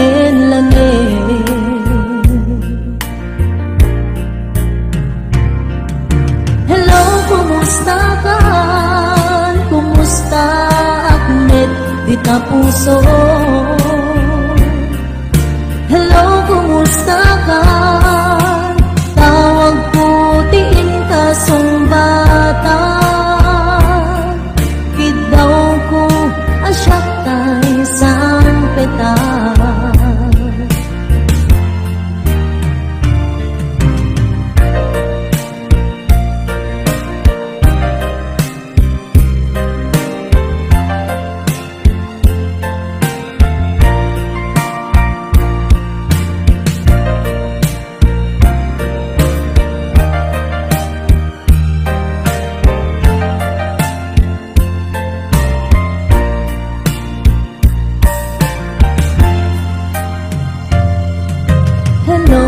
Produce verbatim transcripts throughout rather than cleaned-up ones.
ken langit. Hello, kumusta ka? Kumusta ak met dita puso? Hello, kumusta ka? Tawagko ti inka sungbatan. Kiddawko a siak tay sangpetan. Hello,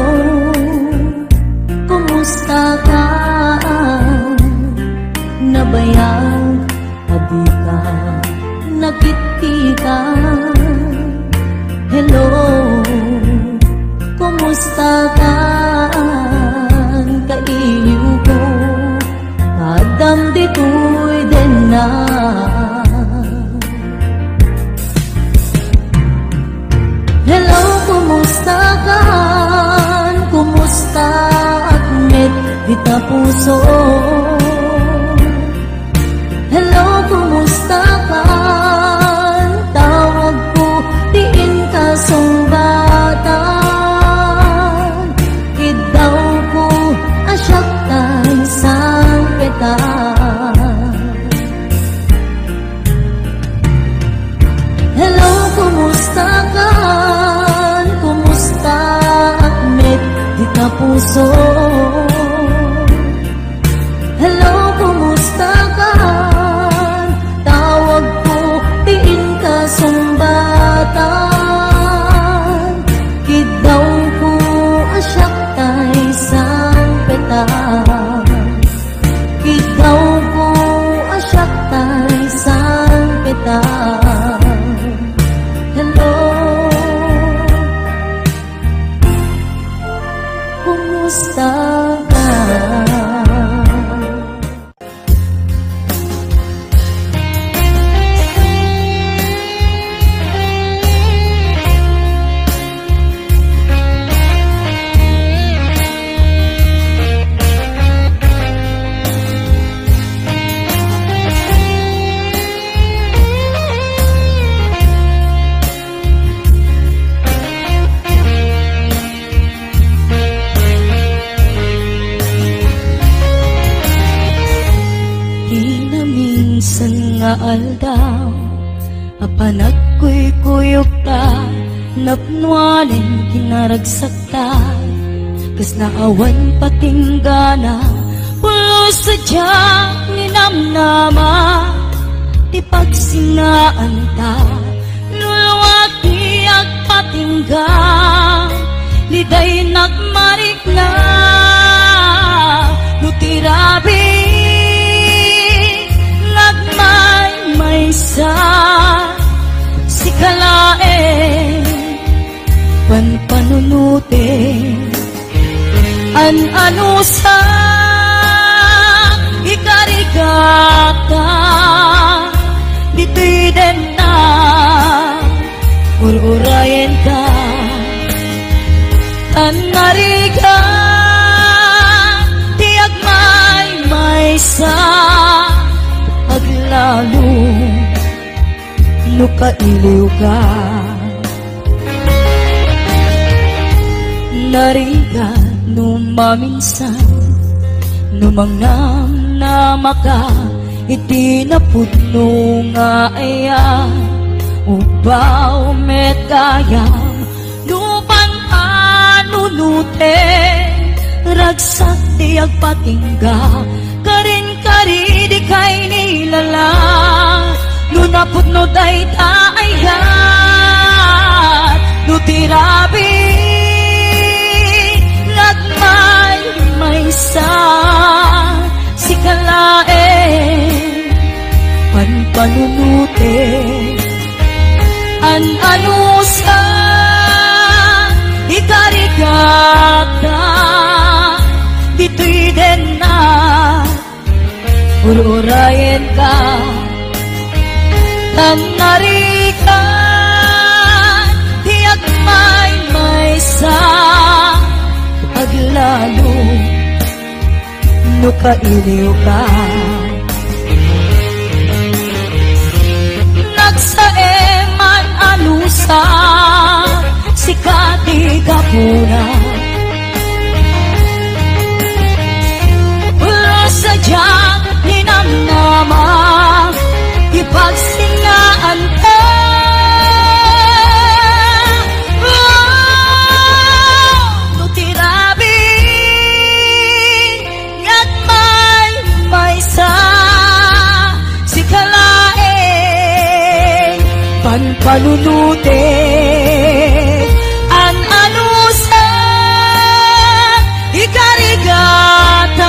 kumusta ka? Nabayag a dika nakitita. Hello, kumusta ka? Kailiwko, addam ditoy denna. Hello, kumusta ka? Kumusta ak met dita puso? Hello, kumusta ka? Tawagko ti inka sungbatan. Kiddawko a siak tay sangpetan. Hello, kumusta ka? Kumusta ak met dita puso? Hello, kumusta ka? Tawagko ti inka sungbatan. Kiddawko a siak tay sangpetan. Kiddawko a siak tay sangpetan. Hello, kumusta ka? Kinaminsan nga aldaw, a panagkuykuyokta, napnoanen kinaragsakta, kasla awan patinggana, pulos sadiak ninamnama, ti pagsinnaanta, nulwak ti agpatingga, diay nagmarikna, no ti rabii nga agmaymaysa, sika laeng panpanunoten. An-anusak, ikarigata, ditoy denna, ur-urayenka, ta narigat ti agmaymaysa, aglalo no kailiwka. Narigat no maminsan, no mangnamnamaka iti napudno nga ayan, ubaw met gayam, no panpanunoten, ragsak ti agpatingga, karin kari dikay nilala, no napudno dayta ayat, no ti rabii nga agmaymaysa, sika laeng panpanunoten. An-anusak, Ururayenka, tan narigan ti agmaymaysa, aglalo no kailiwka. Nagsae man a nusa, sika ti gapuna. Pero sadiak ninamnama ti pagsinnaanta. Oh, no ti rabii nga agmaymaysa, sika laeng panpanunutek. An-anusak, ikarigatak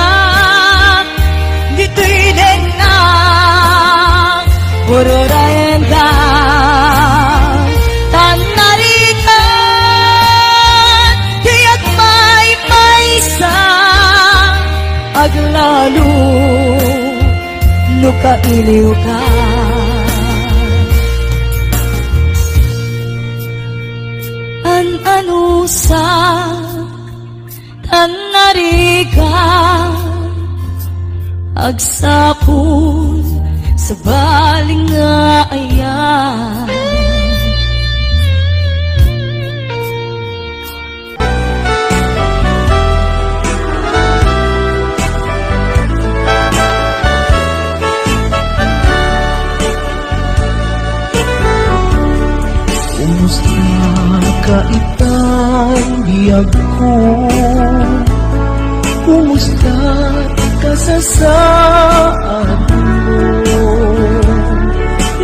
ditoy dennak. Ururayenka, tan narigan ti agmaymaysa, aglalo no kailiwka. An-anusak, tan narigan, agsapul, sabali nga ayan. Kumusta ka itan biagko? Kumusta ka sasaadmo?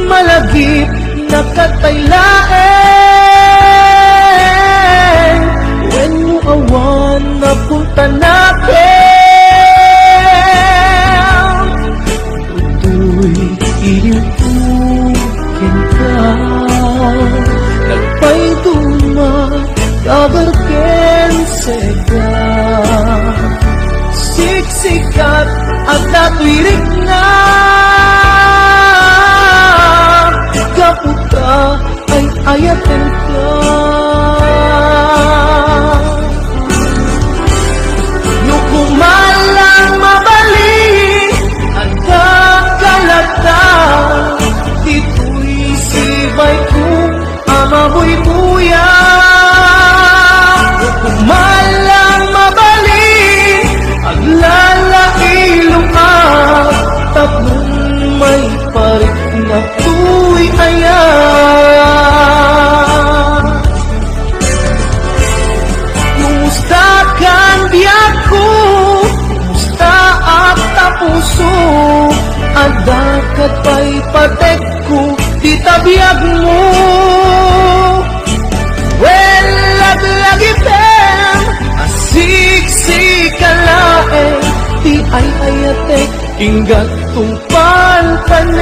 Malagip na ket pay laeng wenno awan napuntanakem. Toy iliwko kenka, nagpayduma, dagar ken sega. Siksikat, adda toy rikna, gapu ta ay-ayatenka. No kumalang mabalin, adda kalata, ditoy sibayko a mabuybuya. No kumalang mabalin, aglalailo ka tapno maiparit nga toy aya. Kumusta kan biagko? Kumusta ak ta puso? Adda ket pay patekko dita biagmo. Wen, laglagipen a siksika laeng ti ay-ayatek. Inggat tungpal panen.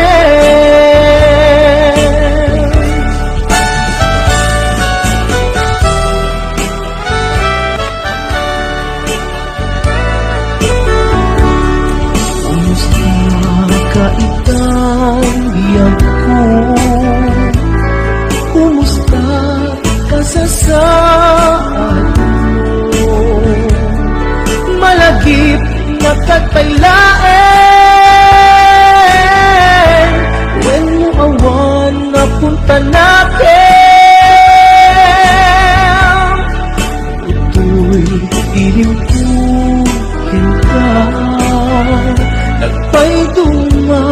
Kumusta ka itan biagko? Kumusta kasasaadmo. Malagip nga ket pay laeng wenno awan napuntanakem. Toy iliwko kenka, nagpayduma,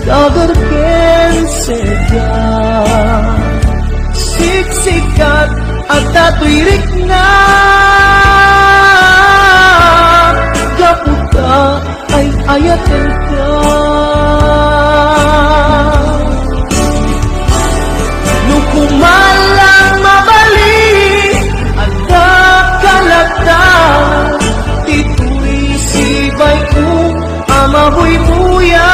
dagar ken sega. Siksikat, adda toy rikna, gapu ta ay-ayatenka. No kumalang mabalin, adda kalata, ditoy sibayko a mabuybuya.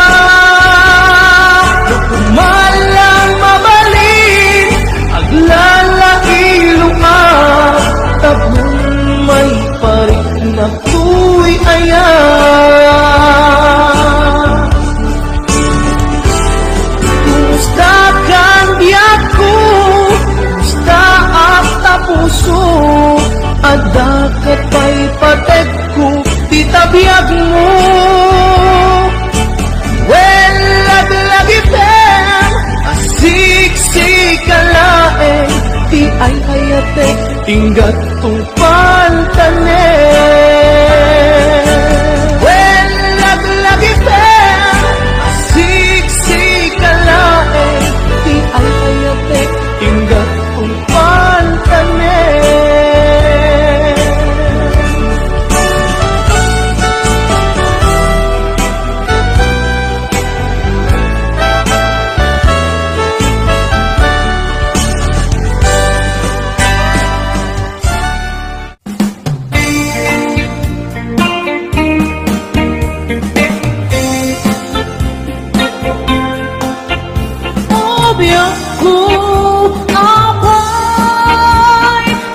No kumalang mabalin, aglalailo ka, tapno Adda ket pay patekko ti tabiagmo. Wen, laglagipem a siksika laeng ti ay-ayatek, inggat tungpaltanem. Wen, laglagipem a siksika laeng ti ay-ayatek, inggat tungpaltanem. Biangko, apay,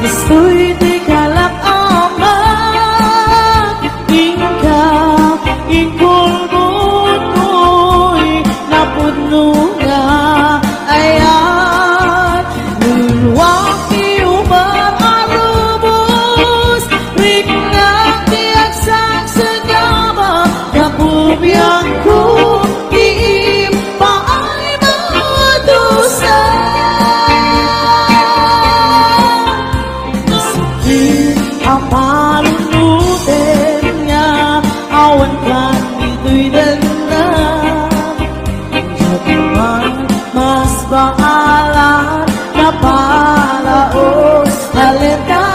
istoy ti kalak a man. Inka, inkulbotmoy, napudno nga ayat. Nulwak ti umar a rubos, riknak ti agsagsaga, gapu biangko ti impaay madusa. Sakit a panunoten nga awan kan ditoy dengngem. Diak man mas baalan napalaos a letra.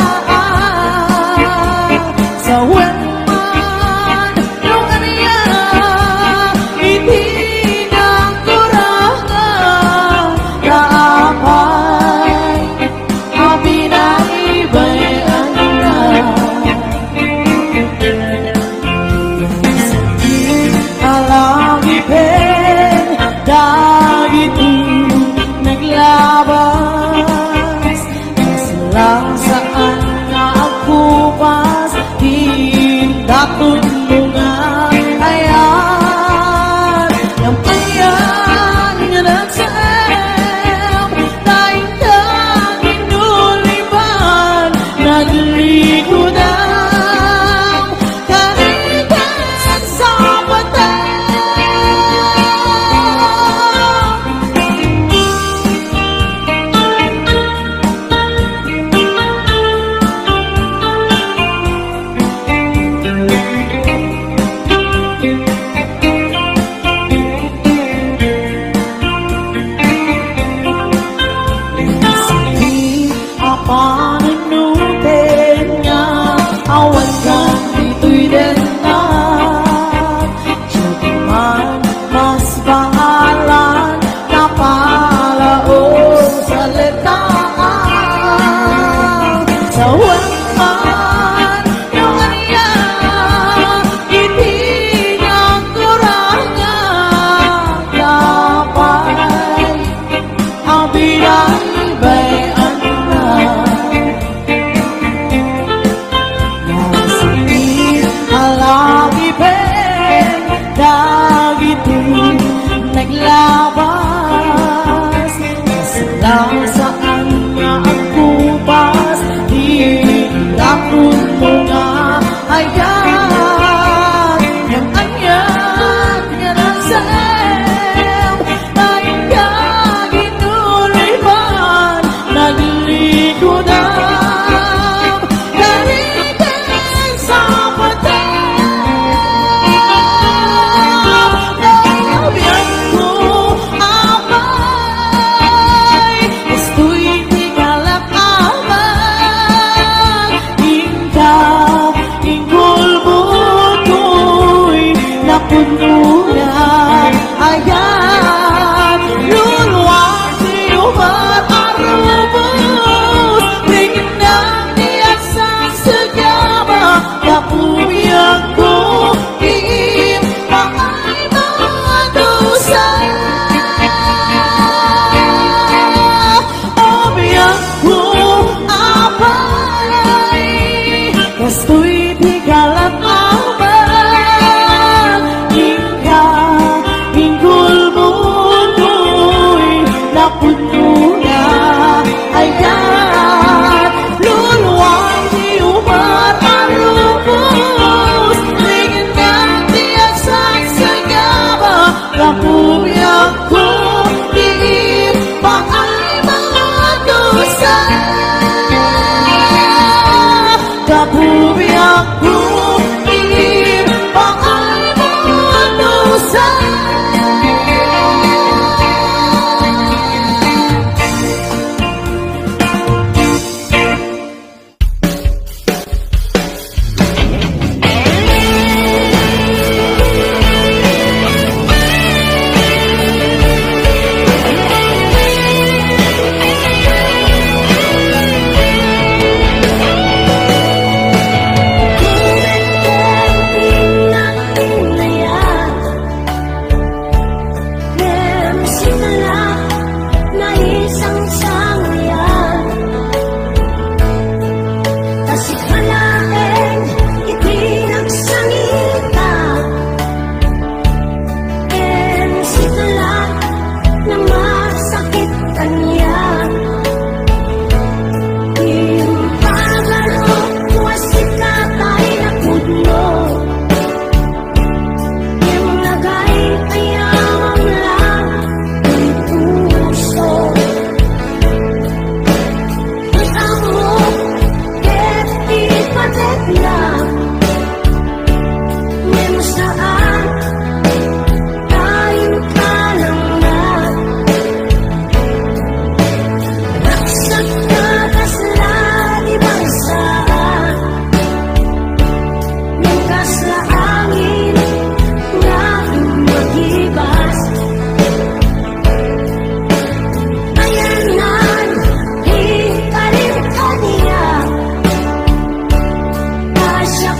Sawen man no ania iti nagkurang, ta apay a binaybay-anna. Alagipen dagiti naglabas, kasla saan nga agkupas ti daton mo nga ayat. Ngem ayan nga nagsem, ta inka inuliban, naglikudam, kanikan sa patay. Sakit a panunoten nga awan kan ditoy dengngem. Diak man mas baalan napalaos a letra. Sawen man no ania iti nagkurang, ta apay a binaybay-anna. Nasakit a lagipen dagiti naglabas, kasla saan nga agkupas ti daton mo nga ayat. Ngem anian nga nagsem, ta inka inuliban, naglikudam, kanikan sa patay. Biangko, apay, istoy ti kalak a man. Ngem sika la naisangsangayan. Ta sika laeng iti nagsangita. Ngem sika la namagsakit kaniak. Impagarok ko a sika tay napudno. Ngem nagayayamam la ti puso. Ket ammok ket ipatekna. Ngem saan ta inkalangna. Ragsak nga kasla ti bagsaan. Ngem kasla angin nga immagibas. Ayanna, inkarim kaniak. Ta siak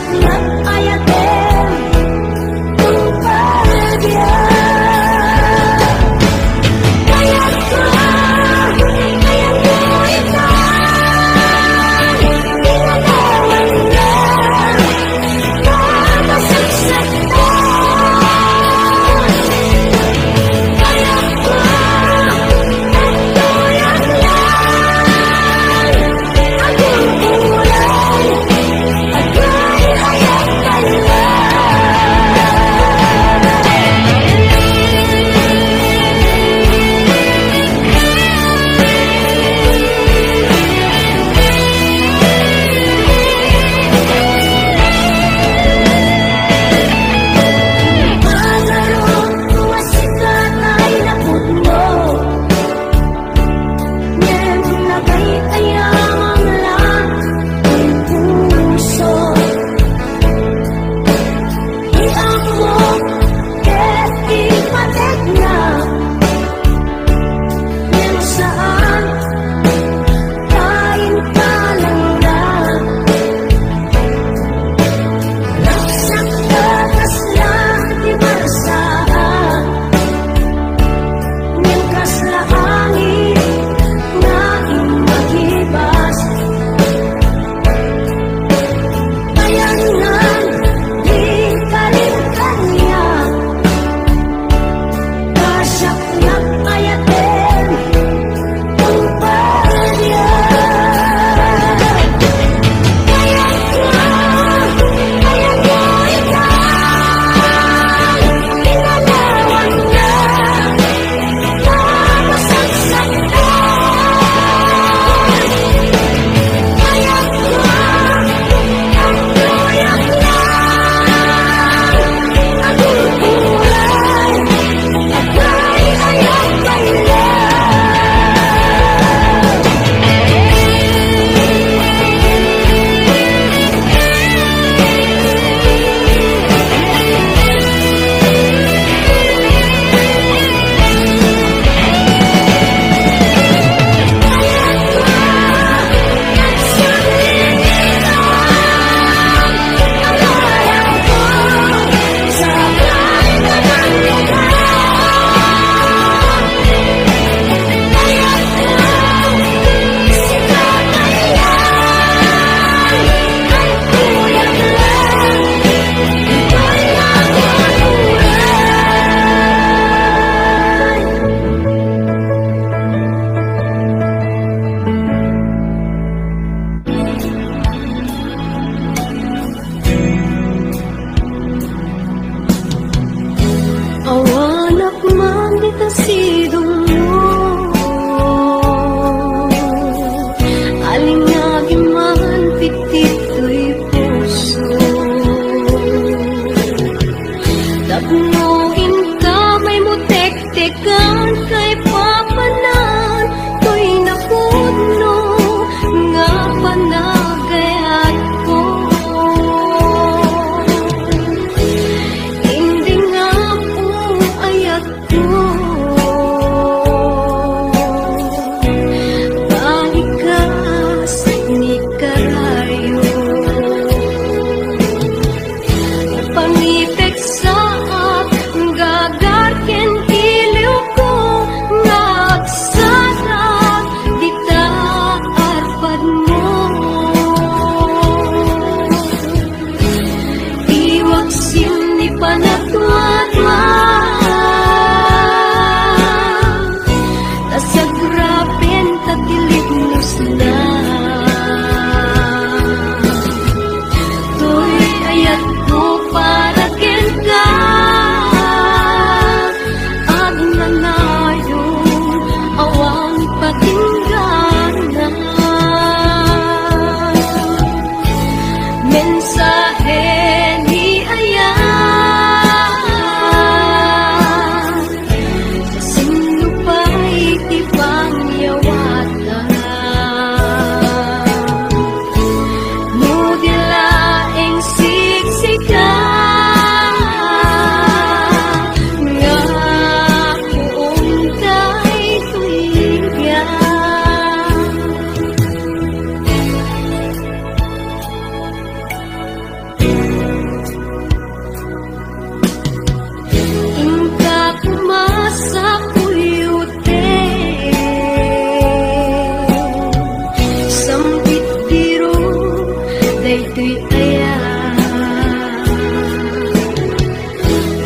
Ti aya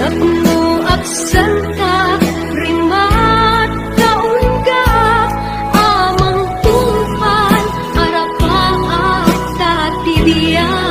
tapno agsantak, rimat, kaunggap, amang tungpal, arapaak ta ti biag.